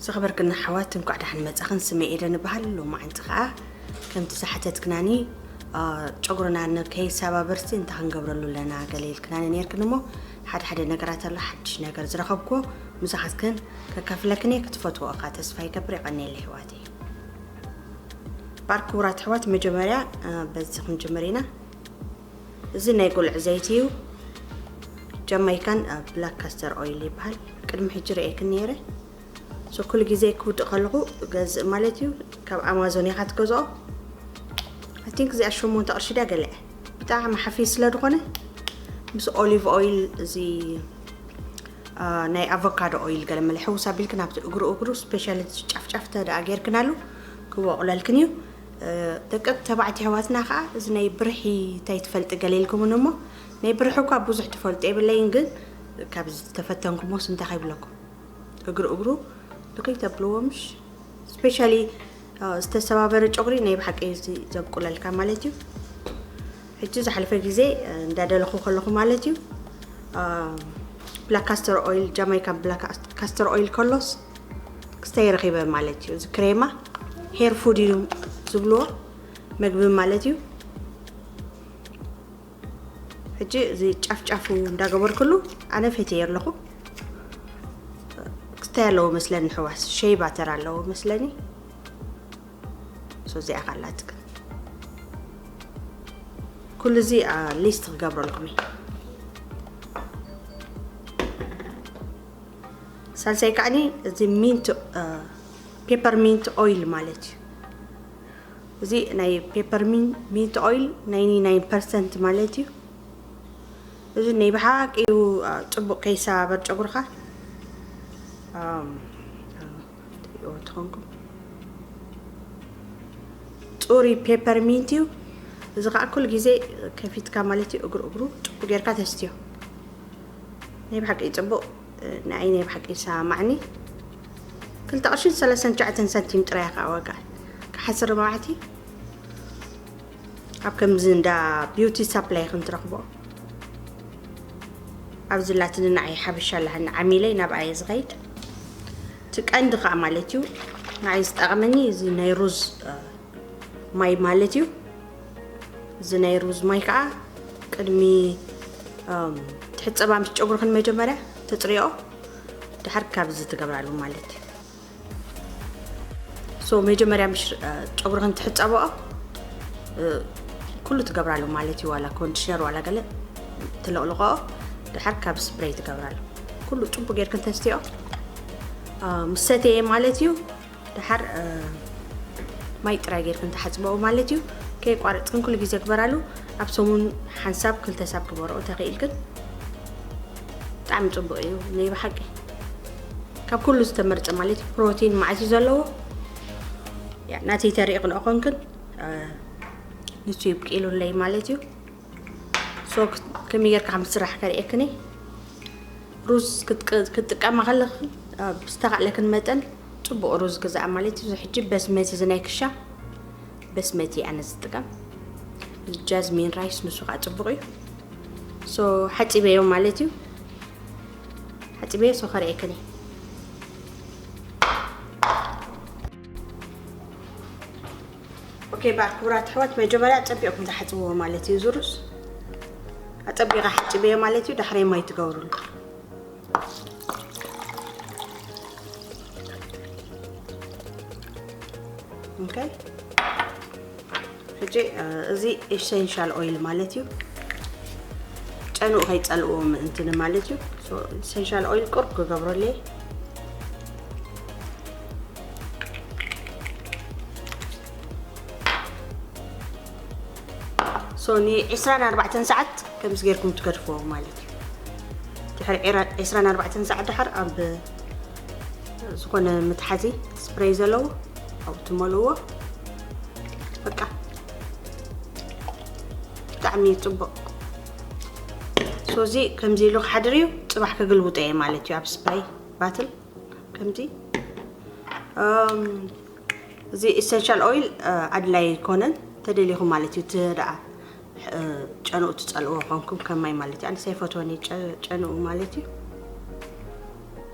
ዝኸበርክን ኣሕዋት፣ እንኳዕ ደሓን መጻኽን። ስመይ ኤደን እበሃል። ሎማዓንቲ ኸኣ ከምቲ ዝሓተትክናኒ፣ አ፣ ጨጉርና ንከይሰባበርሲ እንታይ ክንገብረሉ ኣለና ገለ ኢልክናኒ ነይርክን እሞ፣ ሓደ ሓደ ነገራት ኣሎ ሓድሽ ነገር ዝረኸብክዎ ምሳኻትክን ከካፍለክን እየ። ክትፈትዎ እኻ ተስፋ ይገብር። የቐንየለይ ኣሕዋተይ። ባር ክቡራት ኣሕዋት፣ መጀመርያ፣ አ፣ በዚ ክንጅምር ኢና። እዚ ናይ ጉልዒ ዘይቲ እዩ። ጃማይካን፣ አ፣ ብላክ ካስተር ኦይል ይበሃል። ቅድሚ ሕጂ ርእየክን ነይረ። ሶ ኩሉ ግዜ ክውድእ ከለኹ ገዝእ ማለት እዩ። ካብ ኣማዞን ኢኻ ትገዝኦ። I think እዚኣ ሸሞንተ ቅርሺ ድያ ገለ። ብጣዕሚ ሓፊስ ስለ ዝኾነ ምስ ኦሊቭ ኦይል፣ እዚ፣ አ፣ ናይ ኣቮካዶ ኦይል ገለ መለ ሕውስ ኣቢልክን ኣብቲ እግሩ እግሩ፣ ስፔሻሊ ጫፍ ጫፍ ተደኣ ጌርክናሉ ክቦቕለልክን እዩ። እ፣ ደቂ ተባዕትዮ ኣሕዋትና ኸኣ እዚ ናይ ብርሒ እንታይ ትፈልጢ ገለ ኢልኩምን እሞ፣ ናይ ብርሒ እኳ ብዙሕ ትፈልጦ የብለይን፣ ግን ካብ ዝተፈተንኩሞስ እንታይ ከይብለኩም። እግሪ እግሩ ልክይ ተብልዎ ምሽ? ስፔሻሊ፣ እ፣ ዝተሰባበረ ጨጉሪ ናይ ብሓቂ እዚ ዘብቁለልካ ማለት እዩ። ሕጂ ዝሓለፈ ግዜ፣ እ፣ እንዳደለኹ ከለኹ ማለት እዩ፣ እ፣ ብላክ ካስተር ኦይል፣ ጃማይካን ብላክ ካስተር ኦይል ከሎስ ክስተይ ረኺበ ማለት እዩ። እዚ ክሬማ ሄር ፉድ እዩ ዝብልዎ፣ መግቢ ማለት እዩ። ሕጂ እዚ ጫፍ ጫፉ እንዳገበርኩሉ ኣነ ፈትየ ኣለኹ። ክስታይ ኣለዎ መስለኒ፣ ሕዋስ ሸይ ባተር ኣለዎ መስለኒ። ሶ እዚኣ ካላትክን ኩሉ እዚ፣ አ፣ ሊስት ክገብረልኩም እየ። ሳልሳይ ከዓኒ እዚ ሚንት፣ አ፣ ፔፐር ሚንት ኦይል ማለት እዩ። እዚ ናይ ፔፐር ሚን-፣ ሚንት ኦይል ናይንቲ ናይን ፐርሰንት ማለት እዩ። እዚ ናይ ብሓቂ እዩ፣ አ፣ ጽቡቕ ከይሰባበር ጨጉርኻ። ኣም፣ ትሪእዎ ትኾንኩም። ጽሩይ ፔፐር ሚንት እዩ። እዚ ኸዓ ኩሉ ግዜ ከፊትካ ማለት እዩ፣ እግሩ እግሩ ጽቡቕ ጌርካ ተስትዮ። ናይ ብሓቂ ጽቡቕ፣ እ፣ ንዓይ ናይ ብሓቂ ይሰማማዕኒ። ክልተ ቅርሽን ሰላሳን ትሽዓተን ሳንቲም ጥራይ እያ ከዓ ዋጋ። ክሓስር መባዕቲ ኣብ ከምዚ እንዳ ቢዩቲ ሳፕላይ ከም ትረኽቦ። ኣብዚ ላትኒ ንዓይ ሓበሻ ኣለሃኒ ዓሚለይ ናብኣ እየ ዝኸይድ። እቲ ቀንዲ ከዓ ማለት እዩ ንዓይ ዝጠቕመኒ እዚ ናይ ሩዝ፣ እ፣ ማይ ማለት እዩ። እዚ ናይ ሩዝ ማይ ከዓ ቅድሚ፣ እም፣ ትሕጸባ ምስ ጨጉርኽን መጀመርያ ተጽሪኦ፣ ድሓር ካብዚ ትገብራሉ ማለት እዩ። ሶ መጀመርያ ምሽ፣ እ፣ ጨጉርኽን ትሕጸብኦ፣ እ፣ ኩሉ ትገብራሉ ማለት እዩ። ዋላ ኮንዲሽነር ዋላ ገለ ትለቕልቆ፣ ድሓር ካብ ስፕሬይ ትገብራሉ። ኩሉ ጽቡቅ ጌርክን ተስትዮ፣ እ፣ ምስ ሰተየ ማለት እዩ። ድሓር፣ እ፣ ማይ ጥራይ ጌርክን ተሓጽበኦ ማለት እዩ። ከየቋረጽክን ኩሉ ግዜ ግበራሉ። ኣብ ሰሙን ሓንሳብ ክልተ ሳብ ግበርኦ ተኽኢልክን። ብጣዕሚ ጽቡቅ እዩ ናይ ብሓቂ። ካብ ኩሉ ዝተመርጸ ማለት እዩ። ፕሮቲን መዓት እዩ ዘለዎ። ያ፣ ናተይ ተሪእክን ኦኾንክን፣ እ፣ ንሱ ይብቂሉለይ ማለት እዩ። ሶ፣ ከመይ ጌርካ ከም ዝስራሕ ከርእየክን እየ። ሩዝ ክትቅ-፣ ክትጥቀማ ከለኽን፣ እ፣ ብዝተኻእለክን መጠን ጽቡቕ ሩዝ ግዛእ ማለት እዩ። እዚ ሕጂ በስመቲ፣ እዚ ናይ ክሻ በስመቲ ኣነ ዝጥቀም። ጃዝሚን ራይስ ንሱ ከዓ ጽቡቕ እዩ። ሶ፣ ሓጺበዮ ማለት እዩ። ሓጺበዮ፣ ሶ፣ ከርእየክን እየ። ኦኬ፣ ባር ክቡራት ኣሕዋት፣ መጀመርያ ኣጸቢቕኩም ትሓጽብዎ ማለት እዩ። እዚ ሩዝ ኣጸቢቐ ሓጺበዮ ማለት እዩ። ዳሕራይ ማይ ትገብሩሉ። ኦኬ፣ ሕጂ፣ እ፣ እዚ ኤሰንሻል ኦይል ማለት እዩ። ጨንኡ ከይጸልእዎ ምእንትን ማለት እዩ። ሶ፣ ኤሰንሻል ኦይል ቁሩብ ክገብረሉ እየ። ሶ፣ ንዒስራን ኣርባዕተን ሰዓት ከምዚ ጌርኩም ትገድፍዎ ማለት እዩ። ድሕሪ ዒራ-፣ ዒስራን ኣርባዕተን ሰዓት ድሓር ኣብ ዝኾነ መትሓዚ ስፕሬይ ዘለዎ ኣብኡ ትመልእዎ። በቃ፣ ብጣዕሚ ጽቡቕ። ሶ፣ እዚ ከምዚ ኢሉ ክሓድር እዩ። ጽባሕ ክግልብጦ እየ ማለት እዩ ኣብ ስፕሬይ ባትል። ከምዚ፣ እም፣ እዚ ኢሰንሻል ኦይል፣ እ፣ ኣድላይ ኣይኮነን። ተደሊኹም ማለት እዩ። እቲ ደኣ፣ እ፣ ጨንኡ ትጸልእዎ ኮንኩም ከም ማይ ማለት እዩ። ኣነስ ኣይፈትዎን እየ ጨ-፣ ጨንኡ ማለት እዩ።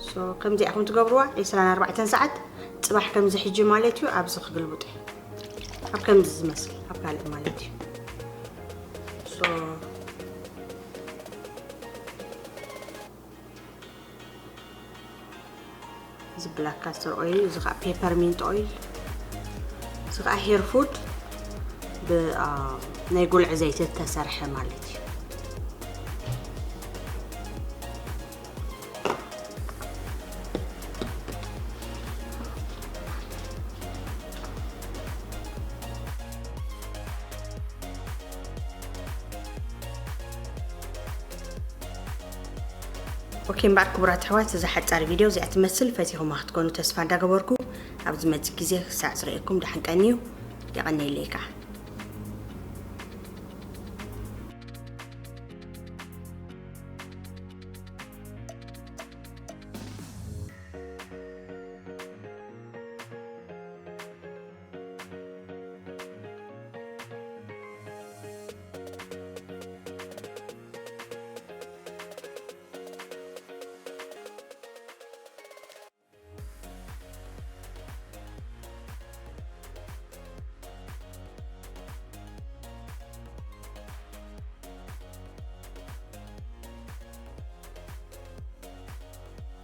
ሶ፣ ከምዚ ኢኹም ትገብርዋ። ዕስራን ኣርባዕተን ሰዓት ጽባሕ ከምዚ ሕጂ ማለት እዩ ኣብዚ ክግልብጡ፣ ኣብ ከምዚ ዝመስል ኣብ ካልእ ማለት እዩ። እዚ black castor oil፣ እዚ ከዓ peppermint oil፣ እዚ ከዓ hair food፣ ብ ናይ ጉልዒ ዘይቲ ዝተሰርሐ ማለት እዩ። ኦኬ እምበኣር ክቡራት ኣሕዋት፣ እዛ ሓጻር ቪድዮ እዚኣ ትመስል። ፈቲኹማ ክትኮኑ ተስፋ እንዳገበርኩ፣ ኣብ ዝመጽእ ግዜ ክሳዕ ዝርእየኩም ደሓን ቀንዩ። የቐንየለይ ከዓ።